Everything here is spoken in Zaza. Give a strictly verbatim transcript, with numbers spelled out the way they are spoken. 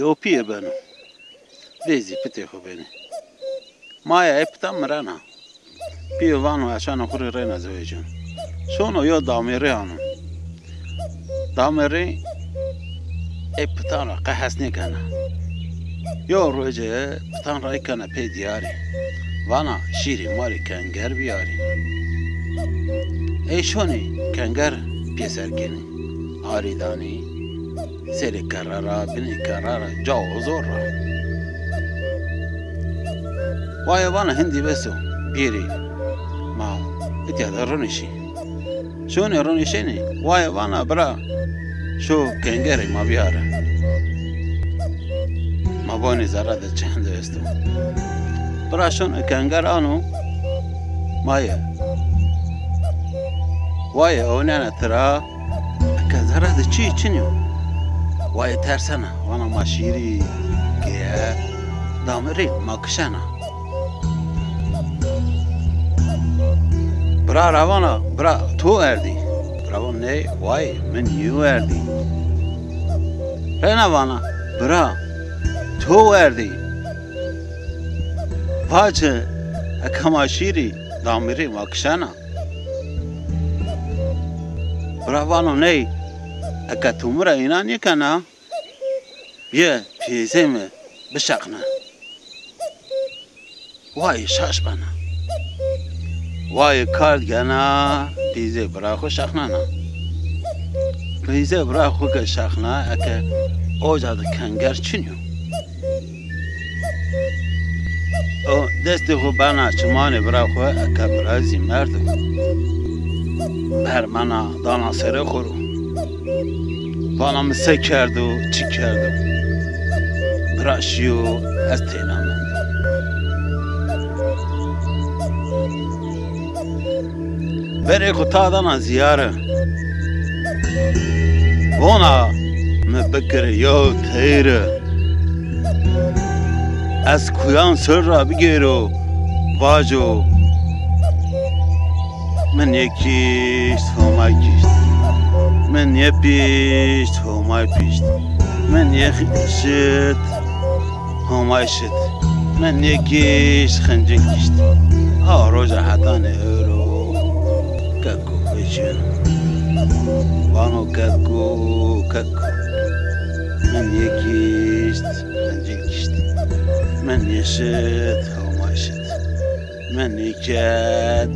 Yo pîye beno. Dê zî pitê xo benê. Maya ê pitan mirena. Pîyo vano ez şana xo rê reyna zewecîyon. Şono yo damêrî ano. Damêrî ê pitan ra qe hes nêkena. Yo roce pitan ray kena pê dîyarî. Vana şîrî ma rê kenger bîyarî. Ey şonî kenger pêser kenî. Arî danî. Serê kerra ra, binê kerra ra, ca û zor ra. Waye vana hindî bes o, bêrî ma îtya de ronişî. Şonê ronişenî, waye vana bira, şo kengerê ma bîyare. Ma bonê zere de çi hende esto. Bira şonê kenger ano, maye. Waye ewnena tira, eke zere de çî çinî yo. Waye tersena, vana ma şîrî keye, damêrî ma kişena. Bira ra vana, bira to werdî. Bira vana ney, waye mi nêwerdî. Reyna vana, bira to werdî. Vace, eke ma şîrî, damêrî ma kişena. Bira vano ney, eke to mi ra înan nêkena, bîye pîyezê mi bişeqne. Waye şaş bena. Waye kard gena, pîyezê bira xo şeqnena. Pîyezê bira xo ke şeqna, eke oca de kenger çinî yo. O destê xo bena çimanê bira xo, eke bira zî merdo. Bermena dana serê xo ro. Vana mi se kerdo, çi kerdo. Bira şîyo, ez teyna mendo. Verê xo ta dana zîyare. Vona mi bikire yew teyre. Ez kuyan ser ra bigêro, vaco. Mi nêkişt, Homay kişt. Mi nêpişt, Homay pişt. Mi nêşit, Homay şit. Mi nêkişt, xincik kişt. A roja hetanê ewro keko vecîyeno. Vano keko, keko. Mi nêkişt, xincik kişt. Mi nêşit, Homay şit. Mi nêkerd,